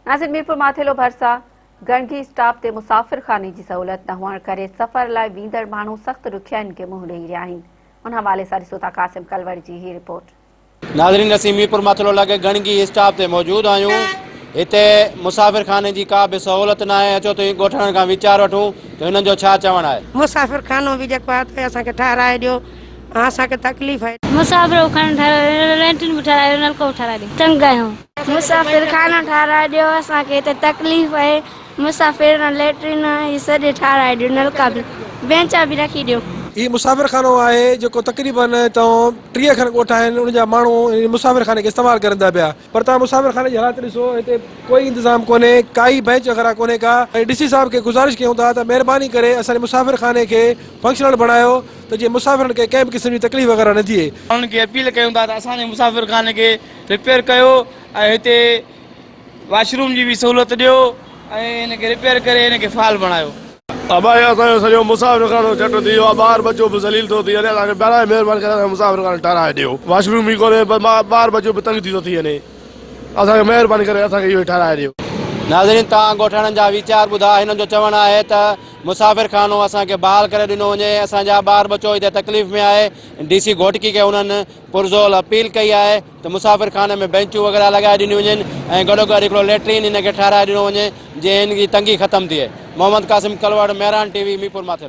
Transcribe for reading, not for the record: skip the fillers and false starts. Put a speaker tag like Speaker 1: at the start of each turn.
Speaker 1: ناظرين ميرپور ماٿيلو ڀرسان گڻگي اسٽاپ تي مسافر خاني جي سهولت نه هئڻ ڪري سفر لاء ويندڙ ماڻهو سخت ڏکيائين کي منهن ڏئي رهيا آهن ان حوالي سان ڏسو ٿا قاسم ڪلوڙ جي هي رپورٽ.
Speaker 2: ناظرين اسين ميرپور ماٿيلو لڳ گڻگي اسٽاپ تي موجود آهيون هتي مسافر خاني جي ڪا به سهولت ناهي اچو ته ڳوٺاڻن کان ويچار وٺون ته هنن جو ڇا چوڻ آهي.
Speaker 3: مسافر خانو به جيڪو آهي ته اسان کي ٺهرائي ڏيو اسان کي تڪليف آهي.
Speaker 4: مسافر خانو ٺهرايو ليٽرين به ٺهرايو نلڪو به ٺهرائي ڏيو تنگ آهيون.
Speaker 5: مسافر خانو ٺاراهي ڏيو اسان کي هتي تڪليف آهي مسافر ليٽرين هي سڄي ٺاراهي ڏيو نلڪا به بينچا به رکي ڏيو.
Speaker 6: هي مسافر خانو آهي جيڪو تقريبن هتان 30 کن ڳوٺ آهن ان جا ماڻهو ان مسافر خاني کي استعمال ڪرن ٿا پيا پر توهان مسافر خاني جي حالت ڏسو هتي ڪوئي انتظام ڪونهي ڪائي بينچ وغيره ڪونهي ڪا ۽ ڊي سي صاحب کي گذارش ڪيون ٿا ته مهرباني ڪري اسان جي مسافر خاني کي فنڪشنل بڻايو ته جيئن مسافرن کي ڪنهن به قسم جي تڪليف وغيره نه ٿئي.
Speaker 7: انهن کي اپيل ڪيون ٿا ته اسان جي مسافر خاني کي رپيئر ڪيو ۽ هتي واش روم جي به سهولت ڏيو ۽ هن کي رپيئر ڪري هن کي فعال بڻايو.
Speaker 8: ابا هي اسان جو سڄو مسافر خانو چٽ ٿي ويو آ ٻار ٻچو به ذليل ٿو ٿي وڃي اسان کي براء مهرباني ڪري اسان جو مسافر خانو ٺهرائي ڏيو واش روم ئي ڪونهي ٻار ٻچو به تنگ ٿي ٿو ٿي وڃي اسان کي مهرباني ڪري اسان کي اهو ٺهرائي ڏيو.
Speaker 2: ناظرين توهان ڳوٺاڻن جا ويچار ٻڌا هنن جو چوڻ آهي ته مسافر خانو اسان کي بحال ڪري ڏنو وڃي اسان جا ٻار ٻچو هتي تڪليف ۾ آهي ڊي سي گهوٽڪي کي انهن پرزول اپيل ڪئي آهي ته مسافر خاني ۾ بينچون وغيره لڳائي ڏنيون وڃن ۽ گڏوگڏ هڪڙو ليٽرين هن کي ٺهرائي ڏنو وڃي جيئن هن جي تنگي ختم ٿئي. Muhammad Qasim Kalwar, Mehran T V, Mirpur Mathelo.